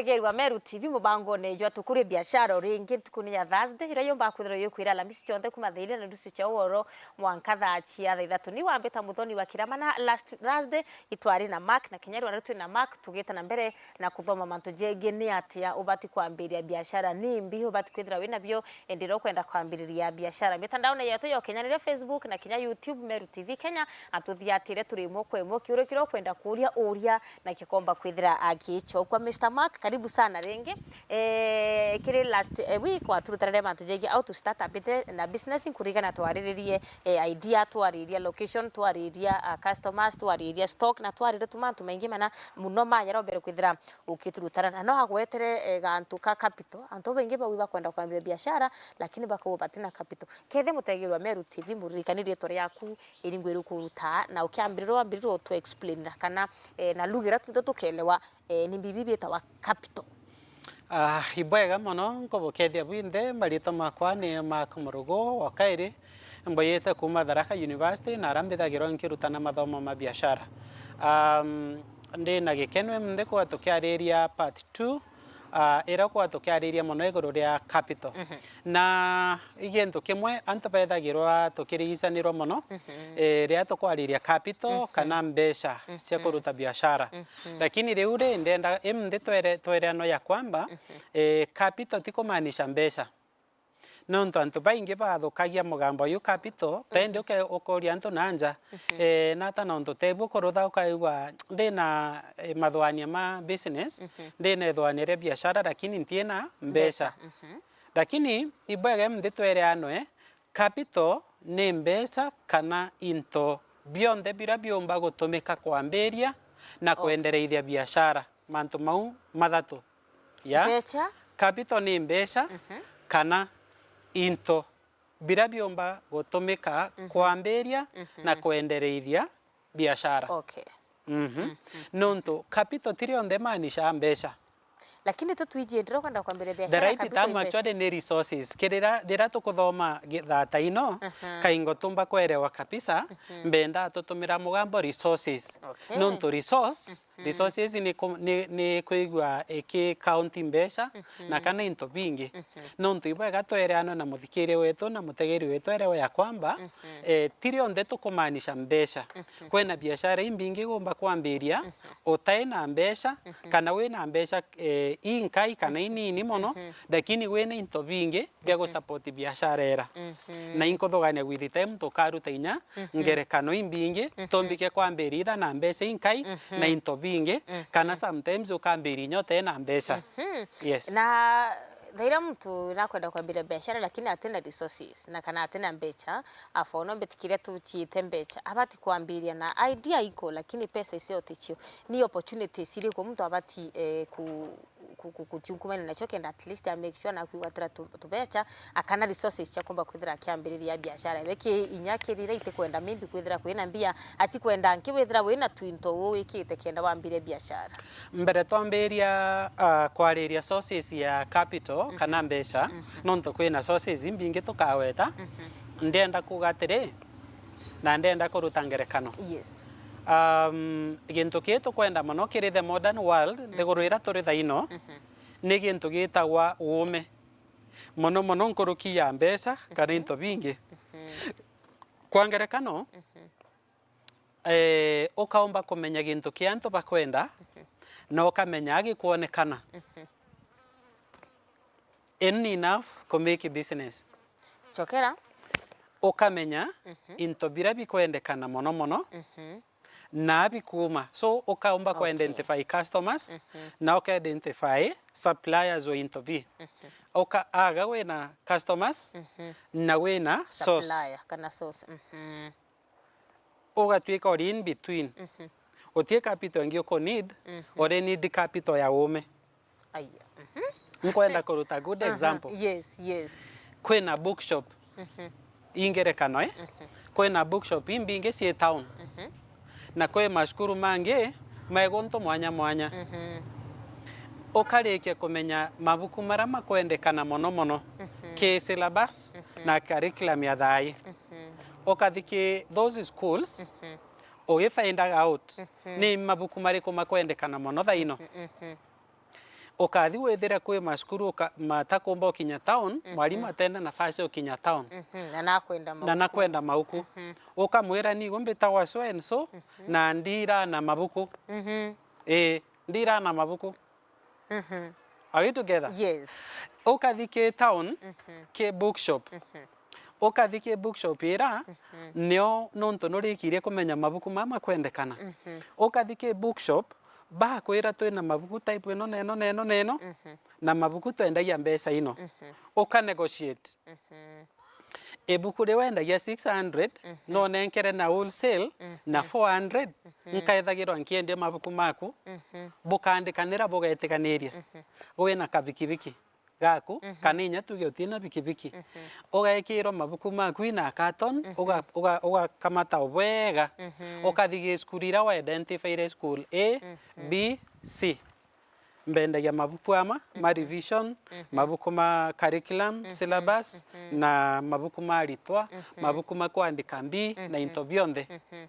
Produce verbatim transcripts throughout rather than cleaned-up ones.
Mutegeri wa Meru T V, mubangone jwa Tukurie Biashara o ringi ntukuni ya Thursday, iria yumbaga kwithirwa yukwira Alhamisi cionthe kuma thaa iri na nusu cia uoro mwanka thaa cia thaa ithatu. Ni wambita Muthoni wa Kirama, na last Thursday itwari na Mark, na kinya riu twi na Mark, tugite na mbere na kuthoma mantu jengi, ni atia ubati kwambiria biashara, ni mbi ubati kwithira wina bio, indi riria ukwenda kwambiriria biashara. Mitandaone yetu ya ukinyaniriria, Facebook na kinya YouTube, Meru T V Kenya, atuthiatire turi imwe kwa imwe. Kiuria kiria ukwenda kuuria, uria na gikomba kwithira agichokwa. Mister Mark, karibu sana ringi. Eh, kiri last, eh, week waturutarire mantu jengi how to start a bit-, na business, nkurigana twariririe, eh, idea, twariria location, twariria, ah, customers, twariria stock, na twariria tu mantu maingi mana muno majarombere kwithira ukiturutana. Na no agwetere, eh, gantu ka capital. Antu baingi bau ibakwenda kwambia biashara, lakini bakauga batina capital. Kethe mutegeri wa Meru T V, muririkani riitwa riaku, iringwirwe kuruta, na ukiambirirwa wambirirwa utu explainira kana, eh, na lugha iria twinthe tukelewa, eh, ni bibi bietawa capital. Ah, ibwega mono, nkubukethia bwinthe. Maritwa makwa ni Mark Murugu wa Kairi, mboyete kuuma Tharaka University, na ara mbithagirwa nkirutana mathomo ma biashara. Um, ndi na gikeno mnthe kuba tukiariria part two, ah, iria kwa tukiariria mono iguru ria capital. Mhm. Na i gintu kimwe antu bethagirwa tukirigicanirwa mono, mhm, eh, riria tukwariria capital, mhm, kana mbeca, mhm, cia kuruta biashara. Mhm. Lakini riu ri, ndenda imnthi twere-, twereanwe ya kwamba, mhm, eh, capital ti kumaanisha mbeca. Nontu antu baingi bathukagia mugambo uyu capital, mhm, tendi uke-, ukuria antu na nja, mhm, eh, nata nontu tebu kurutha ukaigua ndina, eh, mathwania ma business, mhm, ndina ithwania ria biashara, lakini ntina mbeca. Mbeca, mhm. Lakini ibwega imnthi twereanwe, capital ni mbeca kana into bionthe biria biumba gutumika kwambiria na, okay, kwendereithia biashara. Mantu mau mathatu. Ya? Mbeca? Capital ni mbeca, mhm, kana into biria biumba gutumika, mhm, kwambiria, mhm, na kwendereithia biashara. Okay. Mhm. Mhm. Nontu capital ti rionthe imaanisha mbeca. Lakini tu twijie ndiro kwenda kwambiria biashara, the right capital term ni mbeca. Actually ni resources. Kirira, rira tukuthoma gi-, thata ino, mhm, kaingo tumba kwerewa kabisa, mhm, mbenda tutumira mugambo resources. Okay. Nontu resource, mhm. Resources ni ku-, ni, ni kwigua iki count mbeca, mhm, na kana into bingi. Mhm. Nontu ibwega twereanwe na muthikiria wetu na mutegeri wetu erewe ya kwamba, mhm, eh, ti rionthe tukumaanisha mbeca. Mhm. Kwina biashara imbingi igomba kwambiria, mhm, utai na mbeca, mhm, kana wina mbeca, eh, inkai kana inini mono, mhm, lakini wina into bingi bia, mhm, gusupport biashara era. Mhm. Na inkuthugania with time tukaruta inya, mhm, ngerekano imbingi, mhm, tumbike kwambiria itha na mbeca inkai, mhm, na into bingi, mhm, kana sometimes ukambiria inya utai na mbeca. Mhm. Yes. Na thaira muntu nakwenda kwambiria biashara lakini atina resources na kana atina mbeca, afono mbetikiria tuchiite mbeca, abati kwambiria na idea iko lakini pesa icio ticio. Ni opportunities iriku muntu abati, eh, ku ku-, ku-, kuchunkumania nacio kenda at least a make sure nakwigwatira tu-, tubecha, akana resources cia kumba kwithira akiambiriria biashara. Iwe ki inya kirira itikwenda maybe kwithira kwina mbia, achikwenda nki withira wina twinto uu wikite kenda wambire biashara. Mbere twambiria, ah, kwariria sources ya capital, mhm, kana mbeca, mhm, nontu kwina sources imbingi tukaweta, mhm, ndienda kuga atiri, na ndenda kuruta ngerekano. Yes. Um, gintu kii tukwenda mono kiri the modern world, mhm, nthiguru ira turi thaino, mhm, ni gintu gitagwa uume. Mono mono nkuruki ya mbeca kana, mhm, into bingi. Mhm. Kwa ngerekano, mhm, eh, ukaumba kumenya gintu kia antu bakwenda, mhm, na ukamenya agikwonekana. Mhm. Enough ku make business. Chokera. Ukamenya, mhm, into biria bikwendekana mono mono, mhm, na bikuuma. So, ukaumba, okay, ku identify customers, mhm, na uka identify suppliers wa into bi. Mhm. Uka-, aga wina customers, mhm, na wina source. Supplier kana source. Mhm. Ugatwika uri in between. Mhm. Uti capital ingi uku need, mhm, uri need capital ya uume. Aya. Mhm. Nkwenda kuruta good, aha, example. Yes, yes. Kwina bookshop. Mhm. Ingerekano, eh? Mhm. Kwina bookshop imbingi cii town. Mhm. Na kwi macukuru mangi me guntu mwanya mwanya. Mhm. Ukarikia kumenya mabuku maria makwendekana mono mono, mhm, ki syllabus, mhm, na curriculum ya thaai. Mhm. Ukathi ki those schools, mhm, ugifindaga out, mhm, ni mabuku mariku makwendekana mono thaino. Mhm, mhm. Ukathi withire kwi macukuru uka-, matakumba ukinya town, mhm, mwarimu atenda nafasi ukinya town. Mhm. Na nakwenda na mauku. Nakwenda mauku. Mhm. Ukamwira, "Nigu mbitagwa so and so, mhm, na ndira na mabuku." Mhm. Ii, ndira na mabuku. Mhm. Are we together? Yes. Ukathi ki town, mhm, ki bookshop. Mhm. Ukathi ki bookshop ira, mhm, nio nontu nurikirie kumenya mabuku mama makwendekana. Mhm. Ukathi ki bookshop, bakwira, "Twina mabuku type ino na ino na ino na ino, mhm, na mabuku twendagia mbeca ino." Mhm. Uka negotiate. Mhm. Ibuku riu wendagia six hundred, mhm, no nenkere na wholesale na, mhm, four hundred, mhm, nkaethagirwa nkiendia mabuku maku, mhm, bukandikanira, bugetiganiria. Mhm. Wina kabikibiki gaku, mhm, kana inya tuge utina bikibiki. Mhm. Ugekirwa mabuku maku ina carton, mhm, uga-, uga-, ugakamata bwega, mhm, ukathi gi cukuru ira wa identify school A, mhm, B, C. Mbendagia mabuku ama, ma, mhm, revision, mhm, mabuku ma curriculum, mhm, syllabus, mhm, na mabuku ma aritwa, mhm, mabuku ma kwandika mbi, na, mhm, into bionthe. Mhm.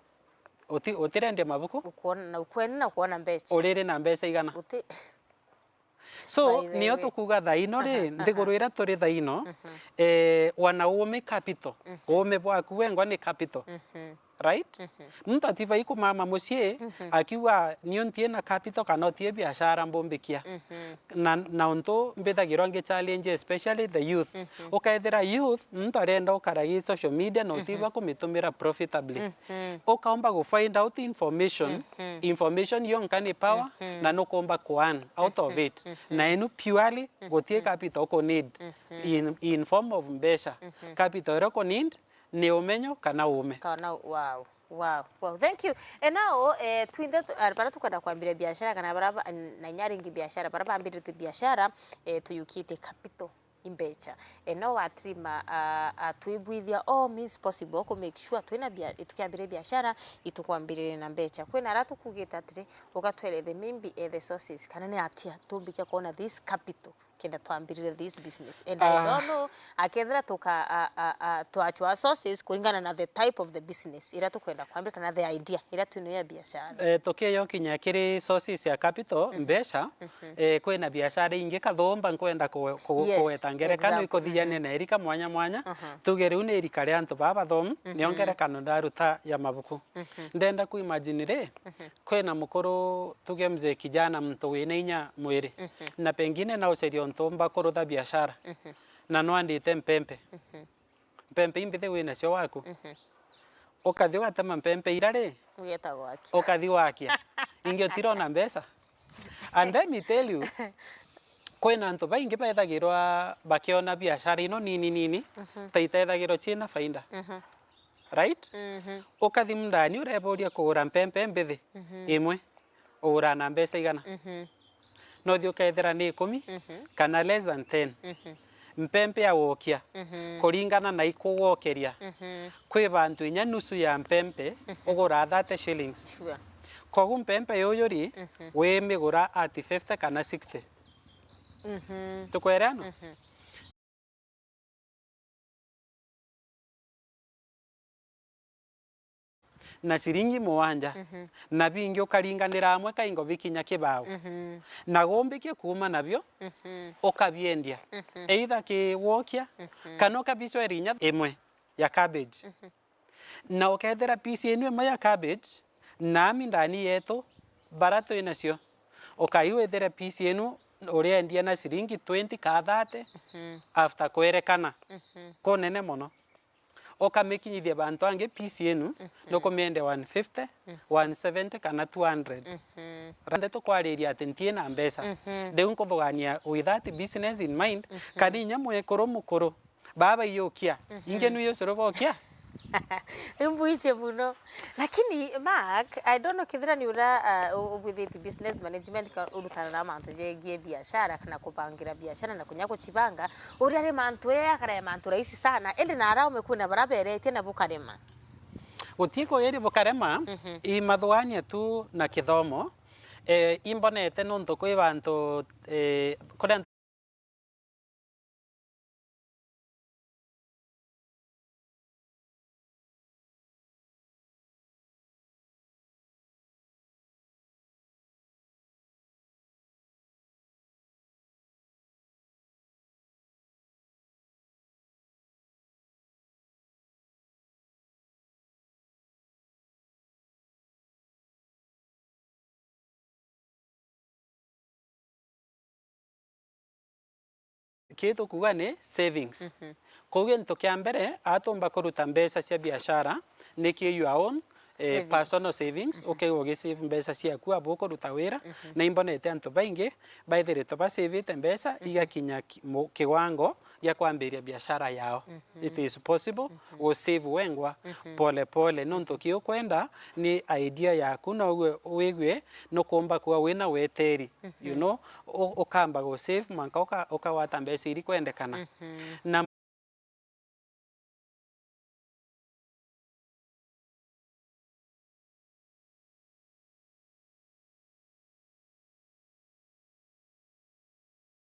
Uti-, utirendia mabuku? Ukwona, na ukwenda na kuona mbeca. Uriri na mbeca igana? Uti- So, by the way, nio tukuga thaino ri, aha, aha, nthiguru ira turi thaino, mhm, eh, wanaume capital, mhm, uume bwaku wengwa ni capital. Mhm. Right? Mhm. Muntu atibai kumama mucii, mhm, akiuga, "Nio ntie na capital kana utie biashara mbumbikia." Mhm. Na, na untu mbithagirwa ngi challenge, especially the youth. Mhm. Ukethira youth, muntu arenda ukara gi social media na utiba, mhm, kumitumira profitably. Mhm. Ukaumba gu find out information. Mhm. Information yonka ni power, mhm, na nukumba ku earn out of, mhm, It. Mhm. Na enu purely, mhm, gutie capital uku need, mhm, in, in form of mbeca. Mhm. Capital iria uku need ni umenyo kana uume. Kana, wow, wow, wow. Thank you. E, now, e, twinthe tu-, a, baria tukwenda kwambiria biashara kana baria ba-, na inya ringi biashara, baria bambiritie biashara, e, tuyukite capital, imbecha. E, no watrima, a, a, twibwithia all means possible ku make sure twina bia-, tukiambiria biashara, itukwambiriria na mbecha. Kwina aria tukugite atiri, ugatwerethe maybe, e, the sources, kana ni atia tumbikia kwona this capital kenda twambirire this business. And I, ah, don't know, akethira tuka, a, a, a, twachwa sources kuringana na the type of the business iria tukwenda kwambira kana the idea iria twinayo ya biashara. Eh, tukiyo kinya kiri sources ya capital, mhm, mbeca, mhm, eh, kwina biashara ingi kathumba nkwenda ku-, ku-, yes, kugweta ngerekano, exactly, ikuthiania, mhm, na irika mwanya mwanya. Mhm. Tuge riu ni irika ria antu baba bathomu, mhm, nio ngerekano ndaruta ya mabuku. Mhm. Ndenda ku imagine ri, mhm, kwina mukuru, tuge mzee kijana, muntu wina inya mwiri, mhm, na pengine na uceria untu mbakurutha biashara, mhm, na nwandite mpempe. Mhm. Mpempe imbithi winacio waku. Mhm. Ukathi ugatema mpempe ira ri, ugeta gwakia, ukathi wakia. Ingi utirona mbeca. And let me tell you, kwina antu baingi bethagirwa bakiona biashara ino nini nini, mhm, ta itethagirwa ciina faida. Mhm. Right? Mhm. Ukathi mundani ureburia kugura mpempe mbithi, mhm, imwe, ugura na mbeca igana? Mhm. No uthi ukethira ni ikumi, mhm, kana less than ten. Mhm. Mpempe ya gwokia, mhm, kuringana na ikugwokeria. Mhm. Kwi bantu inya nusu ya mpempe, mhm, ugura thirty shillings. Sure. Kogu mpempe yuyu ri, mhm, wimigura at fifty kana sixty. Mhm. Tukwereana? Mhm. Na ciringi mugwanja, mhm, na bingi ukaringanira amwe kaingo bikinya kibao, mhm, na gumbikia kuuma nabio, mhm, ukabiendia, mhm, either ki gwokia, mhm, kana ukabicwera inya imwe ya cabbage. Mhm. Na ukethira piece inu imwe ya cabbage, na ami ndani yetu, bara twi nacio, ukai withire piece inu uriendia na ciringi twenty ka thirty, mhm, after kwerekana, mhm, kunene mono. Ukamikinyithia bantu angi piece inu, mhm, nukumiendia one fifty, mhm, one seventy kana two hundred. Mhm. Rande tukwariria ati ntie na mbeca. Mhm. Riu nkuthugania with that business in mind, mhm, kana inya mwekuru mukuru, baba iyukia, mhm, ingi nu yucuru bokia. Imbuiche muno. Lakini Mark, I don't know kethira ni uria, uh, u-, ubwithitie business management ka urutana na mantu jegie biashara kana kubangira biashara na kunya kucibanga. Uria ri mantu aya akara mantu rahisi sana. Indi na araume kwina bara beretie na bukarema. Guti kugiri bukarema, mhm, i mathugania tu na kithomo. Eh, imbonete nontu kwi bantu, eh, kuria Kii tukuuga ni savings. Mhm. Kwou gintu kia mbere, atumba kuruta mbeca cia biashara, ni ki your own, eh, savings, personal savings, mhm, ukeigua ugisave mbeca ciaku abu ukuruta wira, mhm, na imbonete antu baingi baithiritwe basavite mbeca, mhm, igakinya ki-, mu-, kiwango gia kwambiria biashara yao. Mhm. It is possible, mhm, gusave wengwa, mhm, pole pole, nontu, mhm, ki ukwenda ni idea yaku, na ugue, wigue nukumba kuwa wina weteri, you, mhm, know, u-, ukamba gusave, mwanka uka-, ukagwata mbeca iri kwendekana. Mhm. Na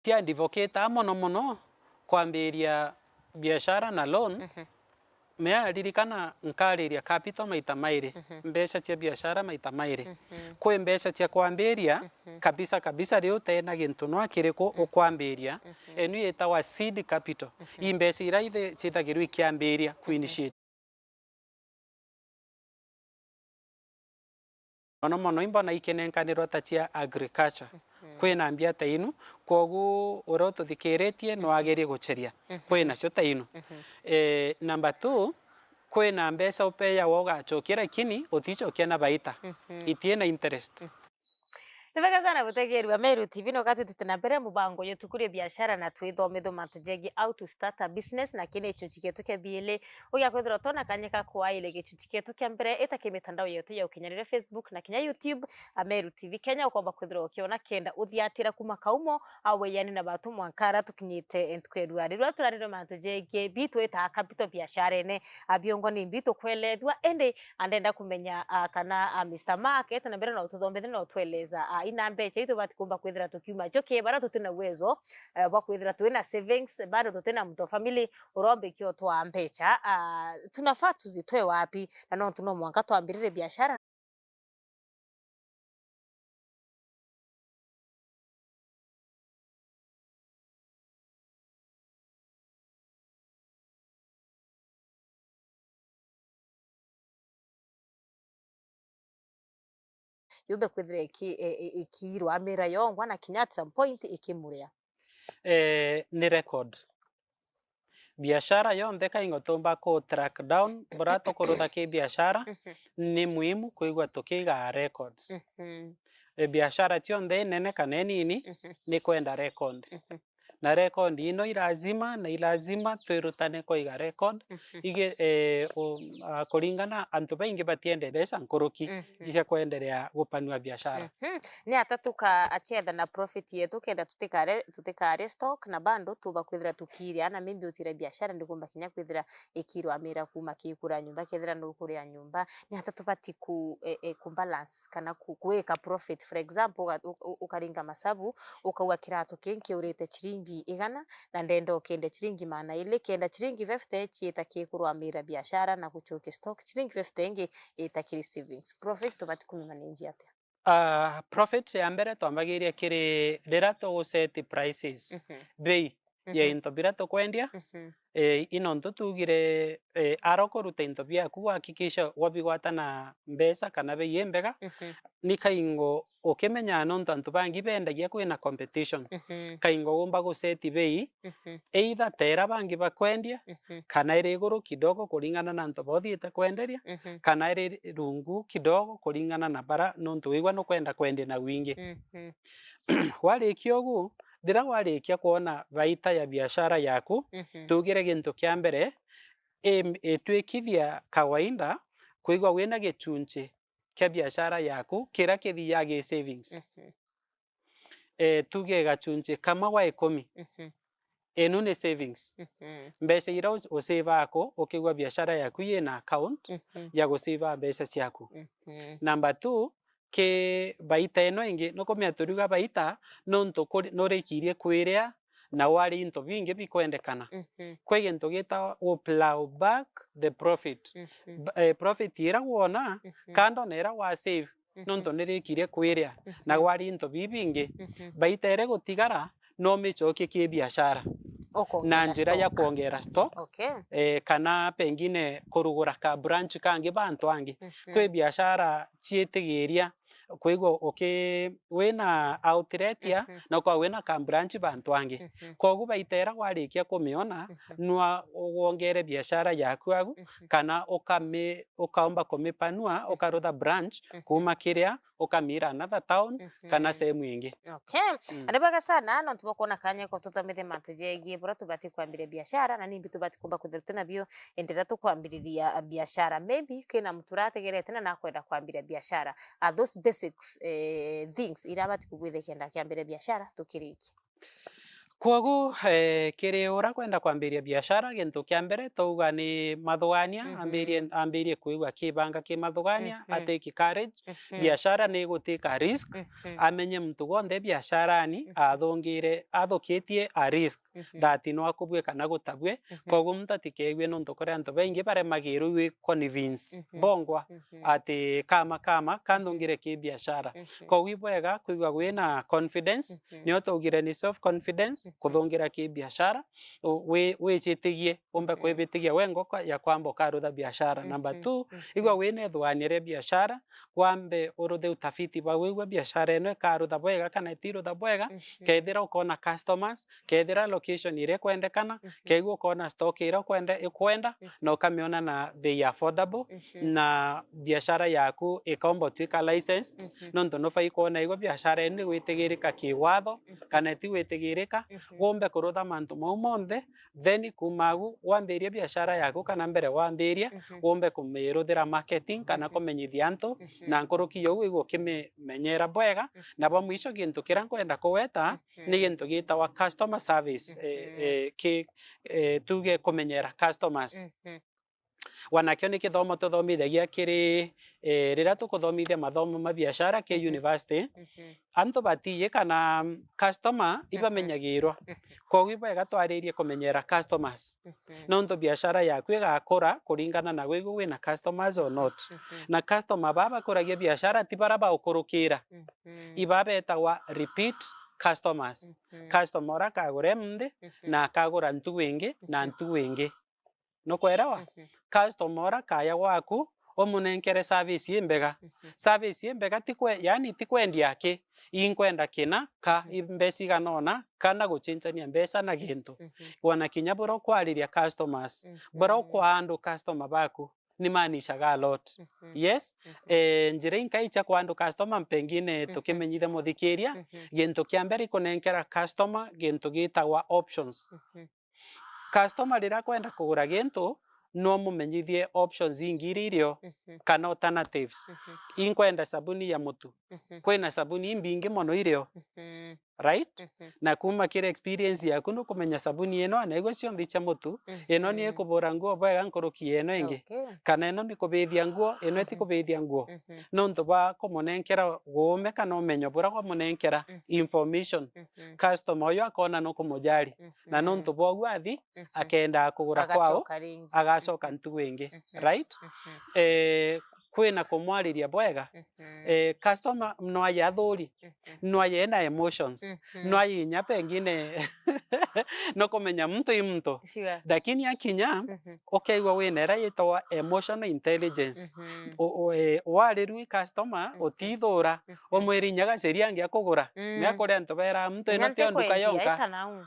tia advocate mono mono kwambiria biashara na loan, mhm, mea ririkana nkariria capital maita mairi, mhm, mbeca cia biashara maita mairi. Mhm. Kwi mbeca cia kwambiria, mhm, kabisa kabisa, ri utena gintu nwa kiriku, mhm, ukwambiria, mhm, enu yitawa seed capital. Mhm. I mbeca iria ithe-, cithagirwa ikiambiria, mhm, kuinitiate. Mono mono imbona ikinenkanirwa ta cia agriculture. Mhm. Kwina mbia ta inu, kwogu uria ututhikiritie, mhm, no agerie gucheria. Mhm. Kwinacio ta inu. Mhm. Eh, number two, kwina mbeca upeagwa ugachokia, lakini utichokia na baita. Mhm. Itina interest. Mhm. Ni bega sana gutegeerua Meru T V, na ukatutite na mbere mubango jwetu kuri biashara, na twithomithua mantu jegie how to start a business, na kii ni gichunchi gietu kia biiri. Ugia kwithirwa twona kanya ka kwaile gichunchi gietu kia mbere, ita ki mitandao yetu ya ukinyanire, Facebook na kinya YouTube, a Meru T V Kenya, ukomba kwithirwa ukiona kenda uthiatira kuma kaumo, au weyani na batu mwanka ara tukinyite ntuku ya rua. Rirua turarirwe mantu jegie bi twitaa capital biasharene, a, biongwa ni mbi tukwelethua, indi a, ndenda kumenya, a, kana, a, Mister Mark, eta na mbere no tuthomethie na utweleza, a, ina mbecha itu bati kumba kwithira tukiuma njoki bara tutina uwezo, e, bwa kwithira twina savings, bado tutina mtu wa family urombikia utwaa mbecha, a, tunafaa tuzitoe wapi? Na nontu no mwanka twambirire biashara. Yumbe kwithira iki-, e-, e-, ikiirwa amira yongwa na kinya at some point ikimuria. Eh, ni record. Biashara yonthe kaingo tumba ku track down, bura tukurutha ki biashara, mhm, ni muhimu kwigua tukiiga records. Mhm. E, biashara cionthe inene kana inini, mhm, ni kwenda record. Mhm. Na record ino i lazima, na i lazima twirutane kuiga record. Mhm. Ige, eh, u-, a, kuringana antu baingi batiende mbeca nkuruki, mhm, cia kwenderea gupanua biashara. Mhm. Ni ata tuka achietha na profit yetu kenda tutikare, tutikare stock na bando tuba kwithira tukiria, na maybe utire biashara ndikumba kinya kwithira ikirwa amira kuma kikura nyumba, kethira nukuria nyumba, ni ata tubati ku, e, e, ku balance kana ku, kuika profit? For example, uga-, u-, u-, ukaringa masabu, ukauga kiratu ki nkiurite chiringi igana, na ndenda ukende chiringi maana ili, kenda chiringi fifty chiita kikurwamira biashara na guchokia stock, chiringi fifty ingi iita kiri savings. Profit tubati kumimanage atia? Ah, profit ya mbere twambagiria kiri riria tuguset prices, mhm, bei ya, mhm, into biria tukwendia. Mhm. Eh, i nontu tugire, eh, ara ukuruta into biaku, gwakikisha wabigwata na mbeca kana bei imbega, mhm, ni kaingo ukimenyaa nontu antu bangi bendagia kwina competition. Mhm. Kaingo umba guset bei, mhm, either ta ira bangi bakwendia, mhm, kana iri iguru kidogo kuringana na antu bothiite kwenderia, mhm, kana iri rungu kidogo kuringana na bara, nontu wigua nukwenda kwendia na wingi. Mhm. Warikia ugu, riria warikia kwona baita ya biashara yaku, mhm, tugire gintu kia mbere, im-, itwikithia kawaida kwigua wina gichunchi kia biashara yaku kiria kithiaga gi savings. Mhm. Eh, tuge gachunchi kamwe gwa ikumi. Mhm. Inu ni savings. Mhm. Mbeca iria u-, usave ako ukigua biashara yaku yina account, mhm, ya gusave mbeca ciaku. Mhm. Number two, ki baita ino ingi, nukumenya turiuga baita, nontu kuri-, nurikirie kwiria na wari into bingi bikwendekana. Mhm. Kwi gintu gitawa gu plow back the profit. Mhm. Ba-, eh, profit ira wona, mhm, kando na ira wa save, mhm, nontu nirikirie kwiria, na, mhm, gwari into bibingi, mhm, baita iri gutigara, no michokie ki biashara. Ukongera na njira ya stock. Kwongera stock, okay, eh, kana pengine kurugura ka branch kangi bantu angi. Mhm. Kwi biashara ciitigiria kwigua uki-, wina outlet ya, Mhm. na ukoragwa wina ka branch bantu angi. Mhm. Kogu baita ira warikia kumiona, Mhm. nwa wongere biashara yaku agu, Mhm. kana ukami-, ukaomba kumipanua, Mhm. ukarutha branch Mhm. kuma kiria, ukamira another town, Mhm. kana sehemu ingi. Okay. Mm. Ni bwega sana, nontu bwa kuona kanya ko tuthomithie mantu jegie buria tubati kwambiria biashara, na nimbi tubati kumba kwithirwa twina bio, indi riria tukwambiriria biashara. Maybe kwina muntu urategerete na nakwenda kwambiria biashara. Are those basics, eh, things iria abati kugwithia kenda akiambiria biashara, tukirikia? Kwogu, eh, kiri uria kwenda kwambiria biashara, gintu kia mbere twauga ni mathugania, Mhm. ambirie, ambirie kwigua kibanga ki mathugania, Mhm. atake courage. Mhm. Biashara ni igutake risk, Mhm. amenye muntu wonthe biasharani Mhm. athungire, athukitie a risk, Mhm. that no akubue kana gutabue. Mhm. Kwogu muntu atikeegue, nontu kuri antu baingi baremagirwe wi convince Mhm. bongwa Mhm. ati kama, kama, kanthungire ki biashara. Mhm. Kwogu ibwega kwigua wina confidence, Mhm. nio twaugire ni self confidence, Mhm. kuthungira ki biashara, u-, wi-, wicitigie, umbe Mhm. kwibitigia we ngoko ya kwamba ukarutha biashara. Number Mhm. two, Mhm. igua wina ithuania ria biashara, wambe uruthe utafiti bwa wigua biashara ino ikarutha bwega kana itirutha bwega, Mhm. kethira ukona customers, kethira location iria ikwendekana, Mhm. kethira ukona stock iria ukwenda, ikwenda, Mhm. na ukamiona na bei affordable, Mhm. na biashara yaku ikaomba utwika licensed, Mhm. nontu nubai kwona igwe biashara ino ni gwitigirika kiwatho, Mhm. kana iti gwitigirika, Mhm. wombe kurutha mantu mau monthe, then kuma agu wambirie biashara yaku, kana mbere wambirie, Mhm. wombe kumiruthira marketing, kana Mhm. kumenyithia antu, Mhm. na nkuruki ya uu igwe ukimimenyera bwega, Mhm. na bwa mwisho gintu kiria nkwenda kugweta, Mhm. ni gintu gitawa customer service, eh, Mhm. eh, ki, eh, tuge kumenyera customers. Mhm. Wanakio ni kithomo tuthomithagia kiri, eh, riria tukuthomithia mathomo ma biashara ki Mhm. university. Mhm. Antu batiiji kana, mm, customer Mhm. ibamenyagirwa. Mhm. Kwogu ibwega twaririe kumenyera customers. Mhm. Nontu biashara yaku igakura kuringana na wigwe wina customers or not. Mhm. Na customer baa bakuragia biashara ti bara baukurukira. Mhm. Iba betagwa repeat customers. Mhm. Customer uria akagura emunthi, Mhm. na akagura ntugu ingi, na Mhm. ntugu ingi. Nukwelewa? Mhm. Customer uria akaya gwaku, umunenkere service imbega. Mhm. Service imbega ti kwe-, yani ti kwendia aki. Inkwenda kina, ka, Mhm. i-, mbeca igana ona, kana guchenjania mbeca na gintu. Mhm. Wana kinya buria ukwariria customers, Mhm. buria ukwaandle customer baku, ni maanishaga a lot. Mhm. Yes? Mhm. Eh, njira inkai cia kwaandle customer, pengine Mhm. tukimenyithia muthikiria, Mhm. gintu kia mbere ikunenkera customer gintu gitagwa options. Mhm. Customer riria akwenda kugura gintu, no umumenyithie options ingi iria irio, Mhm. kana alternatives. Mhm. Inkwenda sabuni ya mutu. Mhm. Kwina sabuni imbingi mono irio. Mhm. Right? Mhm. Na kuma kiri experience yaku, nukumenya sabuni ino, anaigua cionthe cia mutu, Mhm. ino ni ikubura nguo bwega nkuruki ya ino ingi. Okay. Kana ino ni kubithia nguo, ino Mhm. itikubithia nguo. Mhm. Nontu bwa kumunenkera guume kana umenyo buria gwamunenkera Mhm. information. Mhm. Customer uyu akona nukumujali. Na Mhm. nontu bwa uguo athi, Mhm. akenda kugura kwao, Agacoka ringi. agacoka Mhm. ntugu ingi, Mhm. right? Mhm. Eh, kwina kumwariria bwega. Mhm. Eh, customer no aye athuri, Mhm. no aye ena emotions, Mhm. no aye inya pengine no kumenya muntu i muntu. Sure. Lakini akinya, Mhm. ukeigua wina ira yitagwa emotional intelligence. Mhm. U-, u-, eh, wariru i customer, Mhm. utithura, Mhm. umwire inya gaceria angi akugura. Mm. Ni akuri antu bera, "Muntu ino Inya tio nduka ntikwendia, yonka." Eta nau.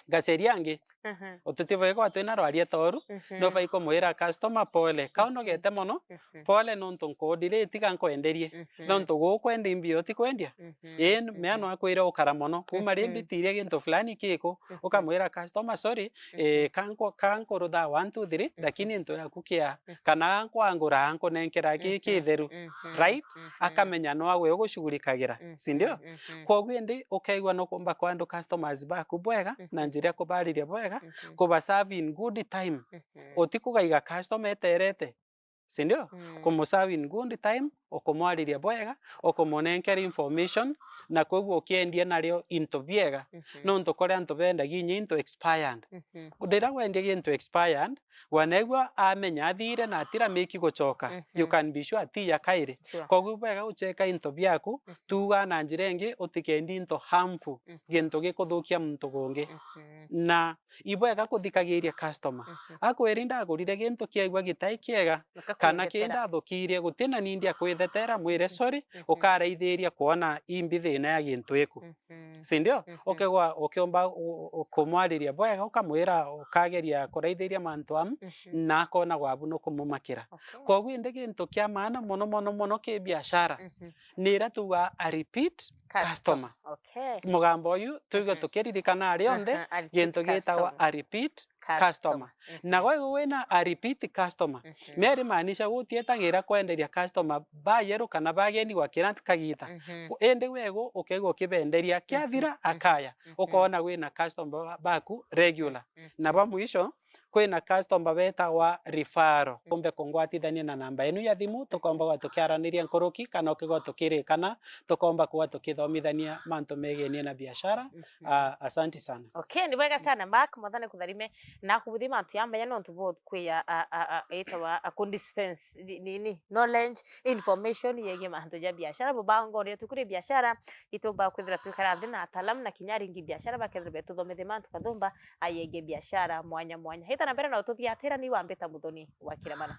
Gaceria angi. Mhm. Ututibwega twina rwaria toru, Mhm. nubai kumwira customer, "Pole. Ka Mhm. unogete mono, Mhm. pole nontu nkudire, tiga nkwenderie. Mhm. Nontu gukwenda imbio tikwendia." Mhm. Ii, Mhm. mea no akwire ukara mono. Kuma ri Mhm. mbitirie gintu fulani kiku, Mhm. ukamwira customer, "Sorry, Mhm. eh, ka nku-, ka nkurutha one, two, three, Mhm. lakini into yaku kia, Mhm. kana nkwangura, nkunenkera ki Mhm. kitheru." Mhm. Right? Mhm. Akamenya no agwe ugushughulikagĩra, Mhm. si ndio? Mhm. Kwoguo indi ukeigua no kumba kwandle customers baku bwega, na Mhm. njira ya kubariria bwega, Mhm. kuba serve in good time. Mhm. Utikugaiga customer eterete, si ndio? Mm. Kumuserve in good time, ukumwariria bwega, ukumunenkera information, na kwoguo ukiendia nario into biega. Mhm. Nontu kuri antu bendagia inya into expired. Mhm. Riria wendia gintu expired, wanaigua amenya athire na atira miki gucoka, you Mhm. can be sure ati ya kairi. Sure. Kwoguo bwega ucheka into biaku, Mhm. tuga na njira ingi, utikendi into harmful, Mhm. gintu gikuthukia muntu gungi. Mhm. Na ibwega kuthikagiria customer. Mhm. Akwiri ndagurire gintu kiaigua gitai kiega, kana Akakwendetera. kindathukirie, gutina nindi akwithira Tetera, mwire, "Sorry, mhm, ukaraithiria kwona imbi thina ya gintu iku." Mhm. Si ndio? Mhm. Ukigwa, ukiumba u-, u-, kumwariria bwega, ukamwira, ukageria kuraithiria mantu amu, mhm, na akona gwabu nukumumakira. Okay. Koguo indi gintu kia maana mono, mono, mono ki biashara, mhm, ni ira tuga a repeat customer. Customer. Okay. Mugambo uyu, tuigwe, mhm, tukiririkana ari onthe, aha, a repeat gintu gitagwa customer. A repeat customer. Customer. Mhm. Na gwe wina a repeat customer, mhm, meri maanisha gutietagira kwenderia customer ba yeru kana bageni gwa kira kagita. Mhm. Indi wegu ukegwa ukibenderia, kiathira, mhm, mhm, akaya. Mhm. Ukona wina customer ba-, baku regular. Mhm. Na ba mwisho, kwina customer betagwa referral. Umbe kungwatithania na namba yenu ya thimu, tukomba gwa tukiaraniria nkuruki, kana ukigwa tukirikana, tukomba kuwa tukithomithania mantu megenie na biashara. Mhm. Ah, asanti sana. Okay, ni bwega sana, Mark, Mwathani kutharime na kubuthi mantu ya menya nontu bo kwia, a, a, a, itawa, a, ku dispense ni-, nini, knowledge, information yegie mantu ja biashara. Bubango ria tukuri biashara, itumba kwithira twikara nthi na ataalamu na kinya aringi biashara bakethira betuthomithia mantu kathumba, a, yegie biashara mwanya mwanya. Hita na mbere na ututhiatira ni wambita Muthoni wa Kiramana.